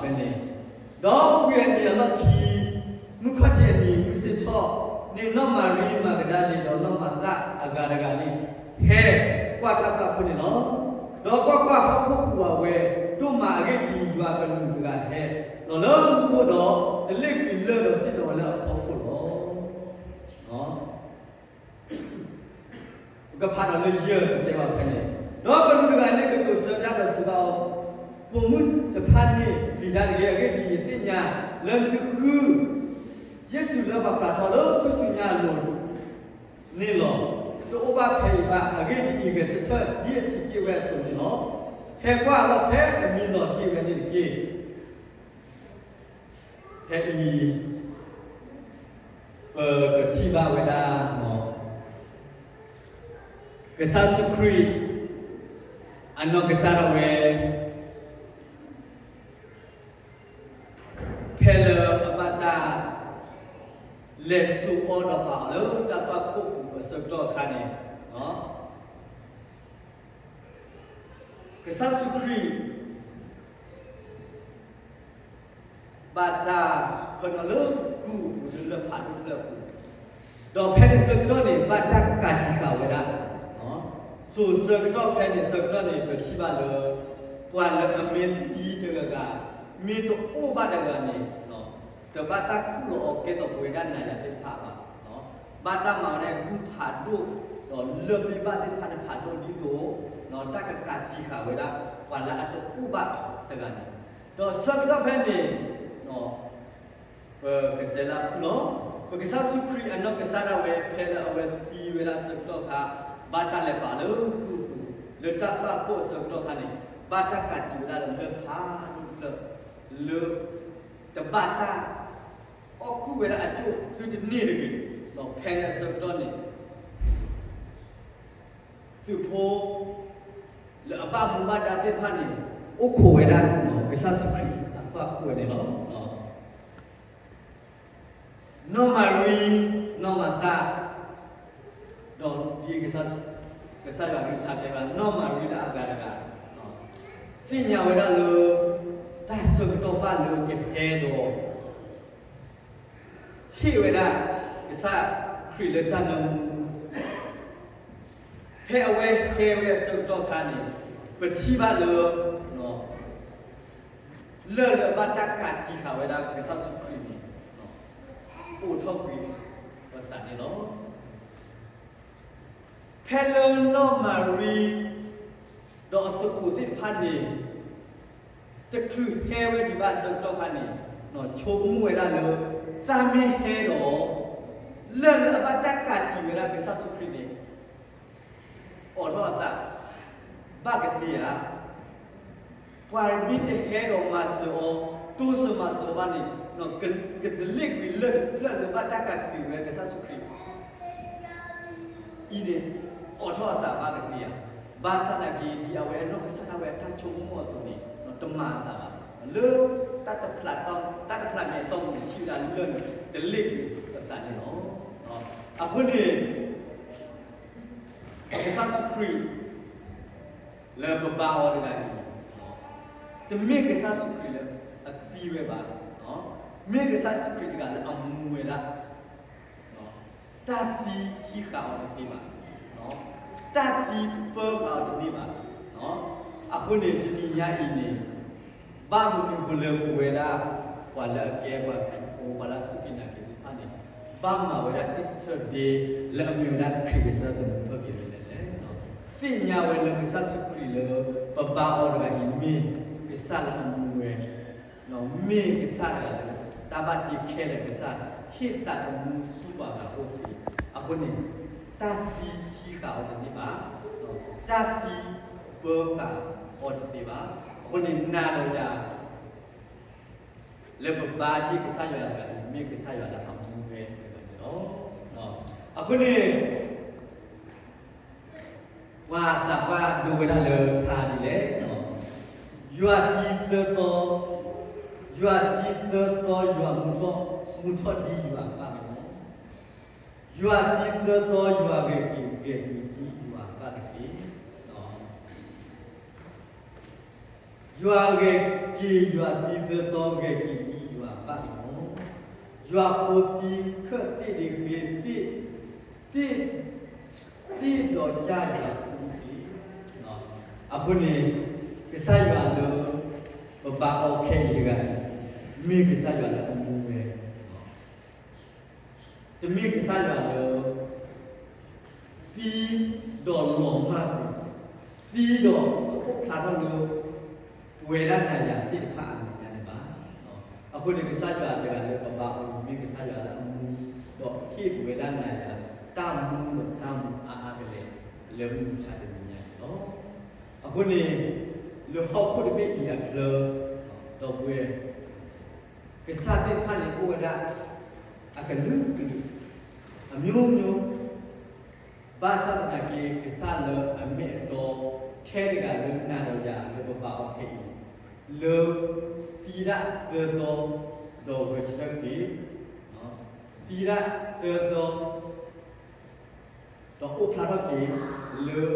ဖဲန့ၣ်, ဒီးဝံၤအနံၤအလီၢ်ခံ, မုၢ်ခီၣ်ထံးအနံၤမုၢ်ဆ့ၣ်ထီၣ်န့ၣ် နီၢ်မၤရံမၤကဒၤလ့ၤဒီးနီၢ်မၤသၣ်အဂၤတဂၤန့ၣ် ဟဲကွၢ်တၢ်သွၣ်ခိၣ်န့ၣ်လီၤ. ဒီးကွၢ်ကွၢ်, ဟီၣ်ခိၣ်ပူၤအဝဲဒိၣ်မးအဂ့ၢ်ဒ်အံၤ, ယွၤအကလူးတဂၤဟဲလီၤလၢမူခိၣ်ဒီး တလ့ၣ်ကွံာ်လၢၢ်ဒီးစံၣ်လီၤဝဲလၢအဖီခိၣ်လီၤ. ပကဖးဒီးလၢယဲၢ် ပတဲဘၣ်ဖဲန့ၣ်, ဒီးကလူးတဂၤန့ၣ်ကတိၤဆၢတၢ်ဒီးစံးဘၣ်အီၤ, ပိာ်မုၣ်တဖၣ်န့ၣ်ပျံၤတၢ်တဂ့ၤ. အဂ့ၢ်ဒ်အံၤ, ယသ့ၣ်ညါလၢသုဃုယ့ၣ်ၡူးလၢပှၤပျၢ်ထီၣ်လၢထူၣ်စုညါအလိၤန့ၣ်လီၤ. တအိၣ်ဘၣ်ဖဲအံၤဘၣ်. အဂ့ၢ်ဒ်အံၤ, ဂဲၤဆၢထၢၣ်ဒ်အစံးတ့ၢ်ဝဲအသိးန့ၣ်လီၤ. ဟဲကွၢ်အလီၢ်ဖဲအမံၤလီၤတ့ၢ်ဝဲန့ၣ်တက့ၢ်. ဖဲအံၤ ပကထံၣ်ဘၣ်ဝဲဒၣ် ကစၢ်ယ့ၣ်ၡူးခရံာ် အနီၢ်ကစၢ်ဒၣ်ဝဲ ဖဲလၢအဘၣ်တၢ်လဲၤစိာ်အီၤဒီးပာ်အီၤလၢတၢ်သွၣ်ခိၣ်ပူၤအဆၢကတီၢ်အခါန့ၣ်, ကစၢ်ယ့ၣ်ၡူးခရံာ် ဘၣ်တၢ်ဖၢနီၤလၢကုၢ်အပူၤလၢလၢၢ်ဖးဒိၣ်ဖျၢၣ်အပူၤ, ဒီးဖဲန့ၣ်ဆၢကတီၢ်န့ၣ် ဘၣ်တၢ်ကးတံာ်ဃာ်ဝဲဒၣ်. စိၤဆၢကတီၢ်ဖဲန့ၣ်ဆၢကတီၢ်န့ၣ် ပထံၣ်ဘၣ်လၢ ပှၤလၢအမ့ၢ်သံတဂၤဂၤ မ့ၢ်တအိၣ်ဘၣ်တဂၤန့ၣ် တဘၣ်တၢ်ခူၣ်လီၤအီၤကဲသိးပဝဲဒၣ်နၤယၤသ့ၣ်တဖၣ်ဘၣ်. ဘၣ်တၢ်မၤဝဲဒၣ်ကုၢ်ဖးဒိၣ်, ဒီးလၢၢ်မ့ၢ်ဘၣ်သ့ၣ်တဖၣ်န့ၣ်ဖးဒိၣ်ဒ်သိး တၢ်ကကးတံာ်ဃာ်ဝဲဒၣ် ပှၤလၢအတအိၣ်ဘၣ်တဂၤန့ၣ်, ဒီးဆၢကတီၢ်ဖဲန့ၣ် ပကတဲလၢအဖုၣ်လီၤ. ပကစၢ်ယ့ၣ်ၡူးခရံာ်အနီၢ်ကစၢ်ဒၣ်ဝဲ ဖဲလၢအဝဲသံဝဲဒၣ်အဆၢကတီၢ်အခါ, ဘၣ်တၢ်လဲၤပာ်လၢကုၢ်အပူၤ လၢတၢ်သွၣ်ခိၣ်အဆၢကတီၢ်အခါန့ၣ်, ဘၣ်တၢ်ကးတံာ်ဝဲဒၣ်လၢလၢၢ်ဖးဒိၣ်ဖျၢၣ် လၢ တဘၣ်တၢ်အီၣ်ဃုာ်ဝဲဒၣ်အကၠိၣ်သုတန့ၢ်တဂ့ၤ. ဒီးဖဲန့ၣ်အဆၢကတီၢ်န့ၣ် သုးဖိလၢအဘၣ်မူဘၣ်ဒါသ့ၣ်တဖၣ်န့ၣ် အိၣ်ခိးဝဲဒၣ် ကစၢ်ယ့ၣ်ၡူးခရံာ်အသွၣ်ခိၣ်ဝဲန့ၣ်လီၤ. နီၢ်မၤရံ, နီၢ်မၤသၣ်, ဒီးဒ်ကစၢ်ယွၤအကလုၢ်ကထါတဲဘၣ် နီၢ်မၤရံလၢအဂၤတဂၤ သ့ၣ်ညါဝဲဒၣ်လၢ တၢ်ဆၢကတီၢ်ဘၣ်လၢကဟဲဒီး ဟ့ၣ်ဝဲဒၣ် ကစၢ်ခရံာ်လၢတၢ်နၢမူ ဖဲအဝဲဟဲဝဲအဆၢကတီၢ်အခါန့ၣ် ပထံၣ်ဘၣ်လၢ လၢၢ်လၢအဘၣ်တၢ်ကးတံာ်ဃာ်ဝဲဒၣ်ကစၢ်ယ့ၣ်ၡူးခရံာ်န့ၣ် အိၣ်ထီၣ်ကွံာ်အသးန့ၣ်လီၤ. ဖဲလၢနီၢ်မၤရံ ဒီးအသကိးသ့ၣ်တဖၣ်န့ၣ် တချုးဟဲဝဲဒံးဘၣ်အဆၢကတီၢ်ခါန့ၣ် ဆိကမိၣ်ဝဲဒၣ်လၢ သးမ့ၢ်ဟဲဒီး လၢၢ်လၢအဘၣ်တၢ်ကးတံာ်ဝဲဒၣ်ကစၢ်ယ့ၣ်ၡူးခရံာ်န့ၣ် အိးထီၣ်အသး ဘၣ်ကသ့ဧါ. ပှၤမ့ၢ်တဟဲဒီးမၤစၢၤအီၤ တိစၢၤမၤစၢၤအီၤဘၣ်န့ၣ် ကတလ့ၣ်ကွံာ်လၢၢ်တဖျၢၣ်လၢ ဘၣ်တၢ်ကးတံာ်ဝဲကစၢ်ယ့ၣ်ၡူးခရံာ် အံၤန့ၣ် အိးထီၣ်အသးဘၣ်ကသ့ဧါ. ဘၣ်ဆၣ်သနာ်က့ ဒ်အဝဲအနီၢ်ကစၢ်ဒၣ်ဝဲအတၢ်ဆိကမိၣ်အသိးန့ၣ် တမၤအသးဘၣ်. လၢတၢ်တဖျး တၢ်တဖျးမဲာ်အတီၢ်ပူၤန့ၣ် ထံၣ်ဝဲဒၣ်လၢၢ်န့ၣ် တလ့ၣ်ကွံာ်အသးန့ၣ်လီၤ. အဃိန့ၣ် ကစၢ်ယ့ၣ်ၡူးခရံာ် လၢပဘါအီၤတဂၤန့ၣ် တမ့ၢ်ကစၢ်ယ့ၣ်ၡူးခရံာ်လၢအသံဝဲဘၣ်. မ့ၢ်ကစၢ်ယ့ၣ်ၡူးခရံာ်တဂၤလၢအမူဝဲဒၣ် တၢ်သံဟံးဃာ်အီၤတသ့ဘၣ်, တၢ်သံပၢဃာ်အီၤတန့ၢ်ဘၣ်. အဃိန့ၣ် တနံၤညါအံၤန့ၣ် ဘၣ်မနုၤဃိလၢပဝဲဒၣ် ပှၤလၢအကဲပှၤခရံာ်ဖိ ပှၤလၢအစူၢ်က့ၤနာ်က့ၤသ့ၣ်တဖၣ်န့ၣ် ဘၣ်မၤဝဲဒၣ် Easter Day လၢအမ့ၢ်ဝဲဒၣ်ခရံာ်ကစၢ်သမူထီၣ်က့ၤဝဲလဲၣ်လဲၣ်. သ့ၣ်ညါဝဲလၢကစၢ်ယ့ၣ်ၡူးခရံာ်လၢ ပဘါအီၤတဂၤအံၤ မ့ၢ်ကစၢ်လၢအမူဝဲ မ့ၢ်ကစၢ်တဂၤလၢ တၢ်ဘၣ်တ့ခဲလၢာ်ကစၢ် ဟ့ၣ်သးသမူဆူပှၤဂၤအအိၣ်သ့. အဃိန့ၣ် တၢ်သံဟံးဃာ်အီၤတန့ၢ်ဘၣ်, တၢ်သံပၢဃာ်အီၤတသ့ဘၣ်. အဃိန့ၣ် နၤဒီးယၤ လၢပဘါတ့ၢ်ကစၢ်ယွၤတဂၤန့ၣ် မ့ၢ်ကစၢ်ယွၤလၢအမူဝဲတဂၤန့ၣ်လီၤ. အဃိန့ၣ် ပှၤသးပှၢ်ဒိဝဲဒၣ်လၢထါဒ်လဲၣ်, ယွၤသံသၢသီ, ယွၤသံသၢသီ ယွၤမူထီၣ်, မူထီၣ်ဒ်ယွၤအဘၣ်ကညီ, ယွၤသံသၢသီ ယွၤဂဲၤက့ၤ ဂဲၤက့ၤဒ်ယွၤအဘၣ်တက့ၢ်. ယွၤဂဲၤက့ၤယွၤသံသၢသီ ဂဲၤက့ၤလံယွၤဘၣ်လံလီၤ. ယွၤဖိသံခၢၣ်သ့ၣ်ဒ့ဃ့သ့ၣ်, သ့ၣ်, သ့ၣ်ဒီးကၢ်ယွၤဖိတက့ၢ်. အဃိန့ၣ် ကစၢ်ယွၤလၢ ပဘါအီၤခဲအံၤတဂၤန့ၣ် မ့ၢ်ကစၢ်ယွၤလၢအမူဝဲ တမ့ၢ်ကစၢ်ယွၤလၢ သံဒီးလီၤမၢ်ကွံာ်, သံဒီးကအိၣ်ဖျါထီၣ်လၢ ပဝဲဒၣ်နၤယၤသ့ၣ်တဖၣ်အမဲာ်ညါန့ၣ်ဘၣ်. အဃိန့ၣ် ကစၢ်ယွၤတဂၤလၢပဘါအီၤန့ၣ် မ့ၢ်ကစၢ်ယွၤလၢအမူ ဒီးဟ့ၣ်ပဝဲဒၣ်နၤယၤ တၢ်မူဒီးတၢ်မူအါအါကလဲာ် လၢမုၢ်မဆါတနံၤညါန့ၣ်လီၤ. အဃိန့ၣ် လၢဟီၣ်ခိၣ်တဘ့ၣ်အံၤအချၢ ဒီပုၢ်ဝဲၢ် ကစၢ်သ့ၣ်တဖၣ်န့ၣ်အိၣ်ဝဲဒၣ် အကလုာ်ကလုာ် အမျိုးမျိုး ဘၣ်ဆၣ်သနာ်က့ ကစၢ်လၢအမ့ၢ်အတီ ထဲတဂၤလၢနၤဒီးယၤလၢပဘါအီၤခဲအံၤ လၢသံဒၣ်သၢသီ ဒီးဂဲၤဆၢထၢၣ်က့ၤ သံဒၣ်သၢသီ ဒီးအိၣ်ဖျါထီၣ်က့ၤ လၢ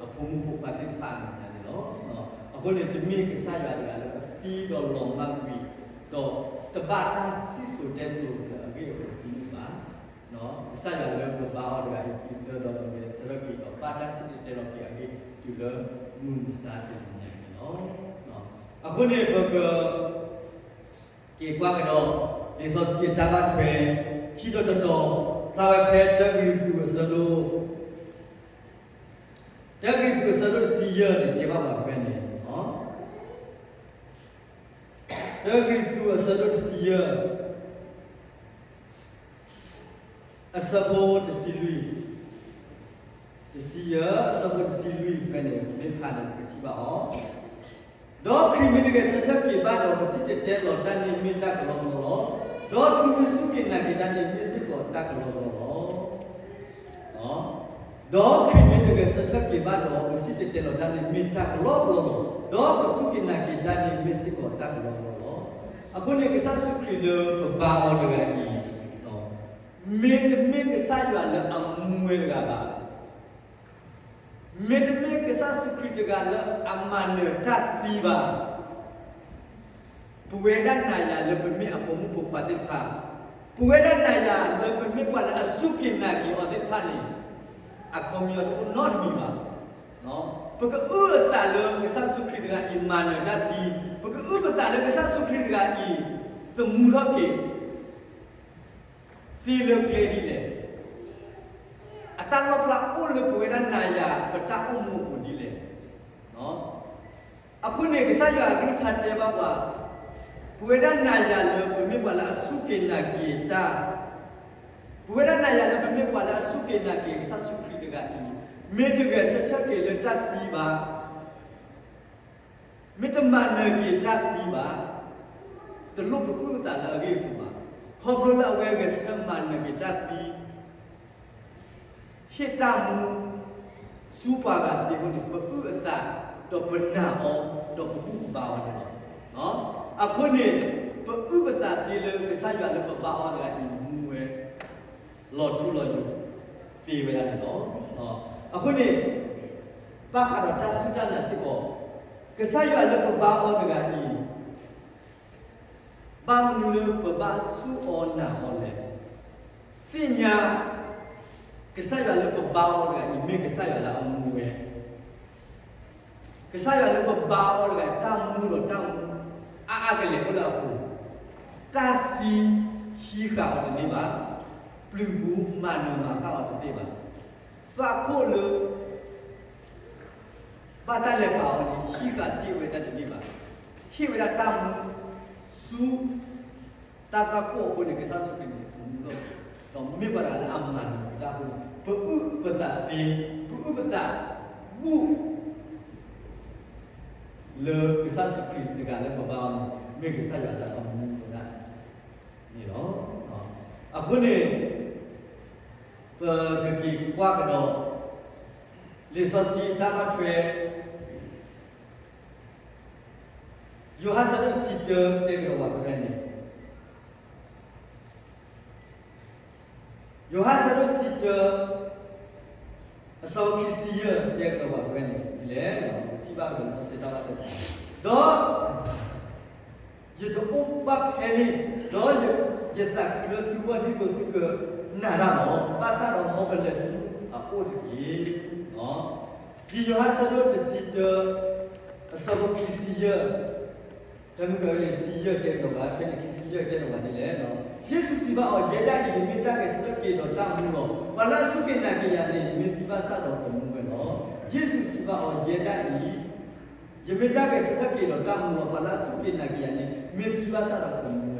အဖိမုၣ်ဖိခွါသ့ၣ်တဖၣ်အမဲာ်ညါန့ၣ်လီၤ. အဃိန့ၣ် တမ့ၢ်ကစၢ်ယွၤတဂၤလၢအသံဒီးလီၤမၢ်ကွံာ် ဒီးတဘၣ်တၢ်စံၣ်စိၤတဲစိၤလၢအဂ့ၢ်အကျိၤန့ၣ်ဘၣ်. ကစၢ်ယွၤလၢပဘါအီၤတဂၤအံၤ သၢသီဒီးဂဲၤဆၢထၢၣ်က့ၤ ဒီးဘၣ်တၢ်စံၣ်တဲၤတဲလီၤက့ၤအဂ့ၢ် တုၤလၢမုၢ်မဆါတနံၤညါန့ၣ်လီၤ. အဃိန့ၣ် ပက က့ၤကွၢ်ကဒီး လံာ်စီဆှံအတၢ်ဘၣ်ထွဲ ခံတီၤတတီၤ ဖျါဝဲဖဲတၢကရံၣ်သူးအဆၢဒိၣ်, တၢကရံၣ်သူးအဆၢဒိၣ်တဆံယဲၢ်န့ၣ် တဲဘၣ်ပှၤဖဲန့ၣ်, တၢကရံၣ်သူးအဆၢဒိၣ်တဆံယဲၢ် အဆၢဖိတဆံလွံၢ်, တဆံယဲၢ် အဆၢဖိတဆံလွံၢ်ဖဲန့ၣ် မ့ၢ်ဖးန့ၣ် ပကထံၣ်ဘၣ်အီၤ, ဒီးခရံာ်မ့ၢ်တဂဲၤဆၢထၢၣ်က့ၤဘၣ်ဒီး ပစံၣ်တဲၤတဲလီၤတၢ်န့ၣ်မ့ၢ်တၢ်ကလီကလီလီၤ. ဒီးသုမ့ၢ်စူၢ်က့ၤနာ်က့ၤတၢ်န့ၣ် မ့ၢ်စ့ၢ်ကီးတၢ်ကလီကလီလီၤ. ဒီးခရံာ်မ့ၢ်တဂဲၤဆၢထၢၣ်က့ၤဘၣ်ဒီး ပစံၣ်တဲၤတဲလီၤတၢ်န့ၣ်မ့ၢ်တၢ်ကလီကလီလီၤ. ဒီးပစူၢ်က့ၤနာ်က့ၤတၢ်န့ၣ် မ့ၢ်စ့ၢ်ကီးတၢ်ကလီကလီလီၤ. အဃိန့ၣ် ကစၢ်ယ့ၣ်ၡူးခရံာ်လၢပဘါအီၤတဂၤအံၤ မ့တမ့ၢ်ကစၢ်ယွၤလၢအမူဝဲတဂၤဘၣ်, မ့တမ့ၢ်ကစၢ်ယ့ၣ်ၡူးခရံာ်တဂၤလၢအမၤနၢၤတၢ်သံဘၣ်, ပဝဲဒၣ်နၤယၤလၢပမ့ၢ်အဖိမုၣ်ဖိခွါသ့ၣ်တဖၣ်, ပဝဲဒၣ်နၤယၤလၢပမ့ၢ်ပှၤလၢအစူၢ်က့ၤနာ်က့ၤအီၤသ့ၣ်တဖၣ်န့ၣ် အခီပညီတအိၣ်နီတမံၤဘၣ်. ပကအုၣ်အသးလၢကစၢ်ယ့ၣ်ၡူးခရံာ်တဂၤအံၤမၤနၢၤတၢ်သံ, ပကအုၣ်ပသးလၢကစၢ်ယ့ၣ်ၡူးခရံာ်တဂၤအံၤ သမူထီၣ်က့ၤ သ့လၢကျဲဒ်လဲၣ်. အတၢ်လီၣ်ဖျါအိၣ်လၢပဝဲဒၣ်နၤယၤ ပတၢ်အိၣ်မူအပူၤဒ်လဲၣ်. အဃိန့ၣ် ကစၢ်ယွၤအကလုၢ်ကထါတဲဘၣ်ပှၤ, ပဝဲဒၣ်နၤယၤလၢပမ့ၢ်ပှၤလၢအစူၢ်က့ၤနာ်က့ၤတၢ်, ပဝဲဒၣ်နၤယၤလၢပမ့ၢ်ပှၤလၢအစူၢ်က့ၤနာ်က့ၤကစၢ်ယ့ၣ်ၡူးခရံာ်တဂၤအံၤ မ့ၢ်တဂဲၤဆၢထၢၣ်က့ၤလၢတၢ်သံဘၣ် မ့ၢ်တမၤနၢၤက့ၤတၢ်သံဘၣ်, တလိၣ်ကအုၣ်အသးလၢအဂ့ၢ်အပူၤဘၣ်. ခီဖျိလၢအဝဲဂဲၤဆၢထၢၣ်မၤနၢၤက့ၤတၢ်သံ, ဟ့ၣ်တၢ်မူ ဆူပှၤဂၤသ့အဃိန့ၣ် ပအုၣ်အသး ဒီးပနာ်အီၤ ဒီးပဘူၣ်ပဘါအီၤန့ၣ်လီၤ. အဃိန့ၣ် ပအုၣ်ပသးသ့လၢကစၢ်ယွၤလၢပဘါအီၤတဂၤအံၤမူဝဲ လီၤထူလီၤယိာ်သ့ဝဲဒၣ်န့ၣ်လီၤ. အဃိန့ၣ် ဘၣ်ဃးဒီးတၢ်စူၢ်တၢ်နာ်စ့ၢ်ကီး, ကစၢ်ယွၤလၢပဘါအီၤတဂၤအံၤ ဘၣ်မနုၤလၢပဘၣ်စူၢ်အီၤနာ်အီၤလဲၣ်. သ့ၣ်ညါ ကစၢ်ယွၤလၢပဘါအီၤတဂၤအံၤ မ့ၢ်ကစၢ်ယွၤလၢအမူဝဲ ကစၢ်ယွၤလၢပဘါအီၤတဂၤ တၢ်မူဒီးတၢ်မူ အါအါကလဲာ်အိၣ်လၢအပူၤ, တၢ်သံဟံးဃာ်အီၤတန့ၢ်ဘၣ်, ပျုၤပူၤမၤနၢၤမၤဃၣ်အီၤတသ့ဘၣ်, သွၣ်ခိၣ်လၢ ဘၣ်တၢ်လဲၤပာ်အီၤန့ၣ် ဟံးဃာ်တ့ၢ်ဝဲဒၣ်တန့ၢ်ဘၣ်, ဟ့ၣ်ဝဲဒၣ်တၢ်မူ ဆူ တၢ်သွၣ်ခိၣ်အဃိန့ၣ် ကစၢ်ယ့ၣ်ၡူးခရံာ်န့ၣ် သမူထီၣ်က့ၤ, ဒီးမ့ၢ်ပှၤတဂၤလၢအမၤနၢၤတၢ်အဃိန့ၣ် ပအုၣ်ပသးသ့, ပအုၣ်ပသး ဘူၣ် လၢကစၢ်ယ့ၣ်ၡူးခရံာ်တဂၤလၢပဘါအီၤန့ၣ် မ့ၢ်ကစၢ်ယွၤလၢအမူဝဲဒၣ်န့ၣ်လီၤ. အဃိန့ၣ် ပကက့ၤကွၢ်ကဒီး လံာ်စီဆှံအတၢ်ဘၣ်ထွဲ ယိၤဟၣ်ဆၢဒိၣ်တဆံတၢ တဲကဒီးပှၤဖဲန့ၣ်, ယိၤဟၣ်ဆၢဒိၣ်တဆံတၢ အဆၢဖိခံဆံယဲၢ် တဲကဒီးပှၤဖဲန့ၣ် ဒ်လဲၣ်, ပထံၣ်ဘၣ်ကဒီးလံာ်စီဆှံတၢ်ဘၣ်ထွဲ ဒီး ယတအိၣ်ဘၣ်ဖဲန့ၣ်, ဒီးယသးခုလၢသုဂီၢ်ဒ်သိးသုကနာ်တၢ်လီၤ. ဘၣ်ဆၣ်ဒီးမ်ပလဲၤဆူအအိၣ်တက့ၢ်. ဒ်ယိၤဟၣ်အဆၢဒိၣ်တဆံတၢ အဆၢဖိခံဆံယဲၢ်, ဖဲမုၢ်ကန့ၣ် ဆံယဲၢ်တဲဘၣ်ပှၤ, ဖဲန့ၣ်ခံဆံယဲၢ်တဲဘၣ်ပှၤဒ်လဲၣ်. ယ့ၣ်ၡူးစံးဘၣ်အီၤ, ယဲဒၣ်အံၤ ယမ့ၢ်တၢ်ဂဲၤဆၢထၢၣ်က့ၤဒီးတၢ်မူလီၤ. ပှၤလၢအစူၢ်က့ၤနာ်က့ၤယၤန့ၣ် မ့ၢ်သံဘၣ်ဆၣ်ဒီးကမူဝဲလီၤ. ယ့ၣ်ၡူးစံးဘၣ်အီၤ, ယဲဒၣ်အံၤ ယမ့ၢ်တၢ်ဂဲၤဆၢထၢၣ်က့ၤဒီးတၢ်မူလီၤ. ပှၤလၢအစူၢ်က့ၤနာ်က့ၤယၤန့ၣ် မ့ၢ်သံဘၣ်ဆၣ်ဒီးကမူ.